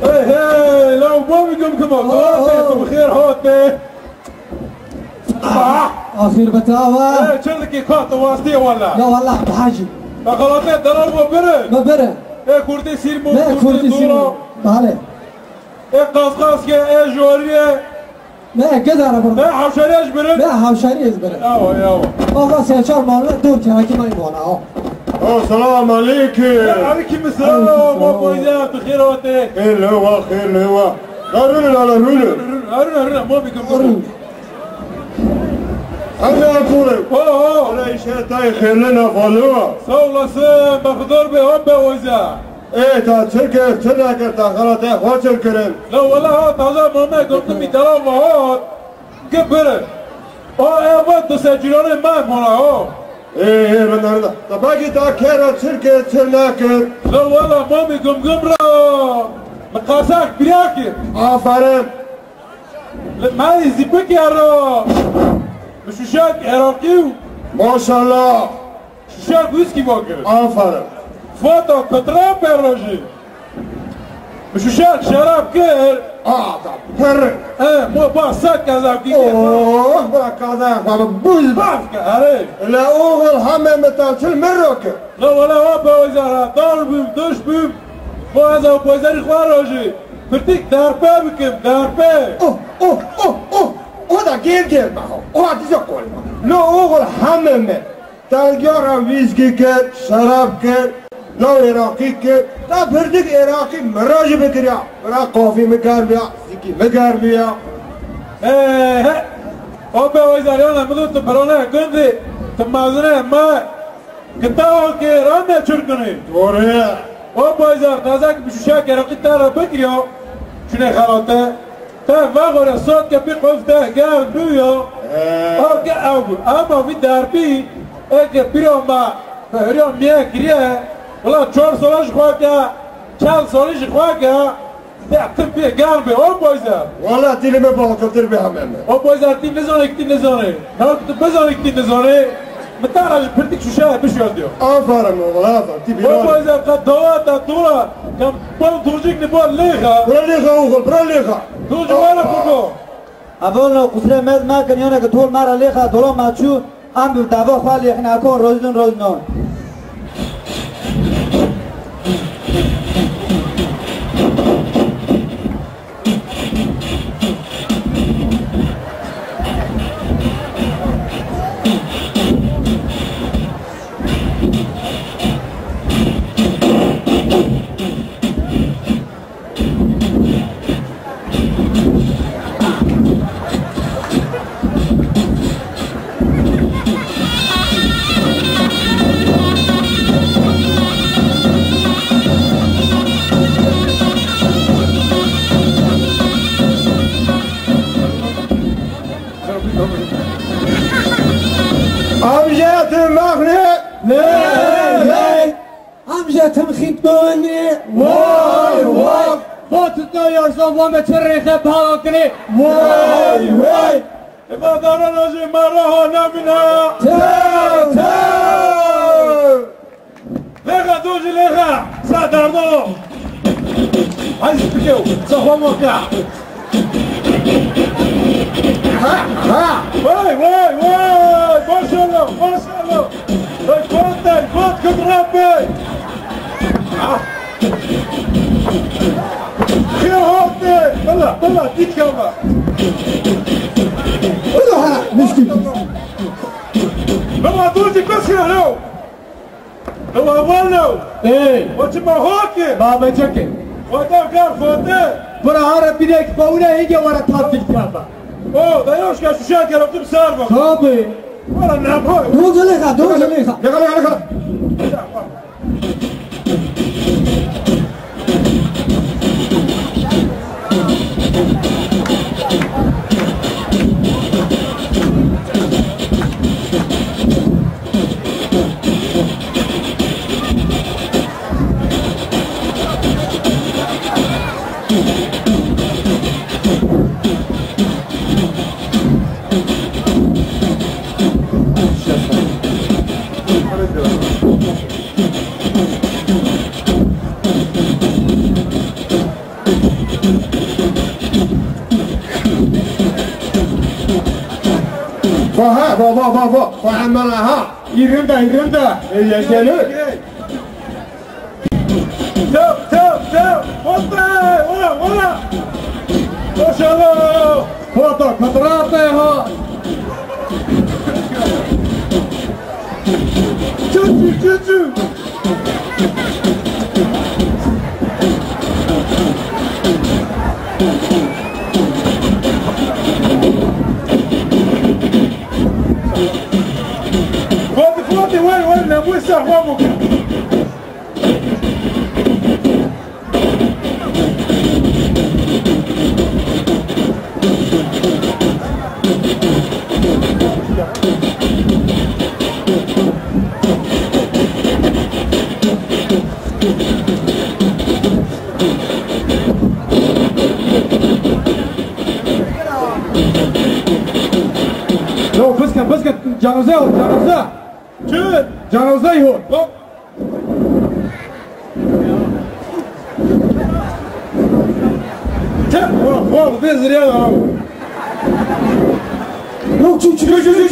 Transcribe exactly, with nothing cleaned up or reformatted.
Hey, hey, la bo bigum kuma. Oh, oh. Xelatê, tu bi xêr hatî. Ah! Axir betawa. Hey, çendekî xat wastî wala. La wala, hacî. Xelatê, delal bo bire. Me bire. Ê kurdî sîr bo, me kurdî sîr bo. Bale. Ê qasqaske, ê joriye. Ne, gidara bir. Ne, hawşarî ez birim. Ne, hawşarî ez birim. Yawa, yawa. Valla sen çar malına dört tane kim ay bana ha. O, selam aleyküm. Aleyküm selam. Bo boyza, bi xêr hatî. Xêr lewa, xêr lewa. Rûne, rûne, rûne. Rûne, rûne, rûne, bo bigum. Rûne. Hemî kurê. Ho, ho. Ola îşe tay xêrli ne xalo. Sağ olasın, berxudar be, hop be boyza. Ê, ta çi kir, çi nekir, ta xelatê xwe çi kirin? La wela ha, taze mame gotin mi delal ve hat, ki bire. O, ev va du sed cîranê me mala ha. Ê, ê, rinda, rinda. Ta belkî ta kera çi kir, çi nekir? La wela mamî Gumgum ra mi qasek bira kir. Aferin. Li me zîpikê ra mi şûşek Iraqî û. Maşallah. Şûşek wîskî va kir. Aferin. Fata kutra pê rojî. Mi şûşek şerab kir. A, da pir. E, mo ba sed kazak kir. Oh, bira kazak, baba, buz. Baz ke, erê. La oğul heme metal çil mi ro kir. La wela wa be wezara, dar bûm, duş bûm. Bo ez ew pozerî xwe rojî. Pirtîk derpe bikim, derpe. Oh, oh, oh, oh. O da gel gel ma. O da dize kol ma. La oğul heme me. Tezgara wîskî kir, şerab kir, law Iraqî kir, ta pirtîk Iraqî min re jî bikiriya. Bira kafî min germiya, zîkî min germiya. He, he. O be wezariyana min tu birane gundî, tu mazine me, kitawakê rame çirkinî. Doğru. O boyzar tazek bi şuşek Iraqî te re bikiriya, çune xelate. Te vexore sot ke pî qof te germ bûyo. He. Eke ew bû. Ema vî derpî, eke pîro me, pehriyo miye kiriye, wela çar sala ji xwe ke, çel salî ji xwe ke, te tim pê germ bê, o boyze. Wela tîlê me balkirtir bê heme me. O boyze tî nizane, tî nizane. Nak tu bizane, tî nizane. Min te re ji pirtîk şûşe bişuyandiyo. Aferin oğul, aferin. Tî bîra. Bo boyze qe dawa te dora, kem pon turcik ni bo lêxa. Bira lêxa oğul, bira lêxa. Turcik wala kurdo. Evolno qusre mez me kin, yone ke tol me re lêxa, dola me çû, em bi dava xwe lêxinakon rojdin rojno. Amca, tu mexne? Lê, lê. Amca, tim xît bone? Vay, vay. Bo tu to yarsa bo me çi rêxe pawa kine? Vay, vay. Ema dara rojê me reha nemîne. Tew, tew. Lêxa, dojî lêxa, sa dardo. Hadi pikew, sa xwe moka. Ha, ha. Vay, vay, vay, maşallah, maşallah. Vay, kot, vay, kot, kudret bey. Ah. Xêr hatî, bela, bela, dît kama. Bela, ha, muşkil. Bela, dojî bes ya, lo. Ewa walo. Ê. O çi ma hok e? Ma me çek e. Wata kar fote. Bira hara binek bawuna hige wara tasdîk kaba. O, da yoşka şuşa gerektim sarma. Tabii. Wara ne yapar? Dur, dur, dur, dur. Yakala, yakala, yakala. Va he, va, va, va, va. Va hemen ha. Îrim de, îrim de. Ê, yeşeli. Tev, tev, tev. Hoppa, ora, ora. Maşallah. Foto, fotoğraf da ha. Çuçu, çuçu. Hadi, hadi, wer, wer, ne bu sahwa bu? Yo, fıskın, fıskın, canınıza yok, canınıza. Çevir. Canınıza yok. Hop. Çek. Hop, hop, biz rüya. Yok, çek, çek, çek.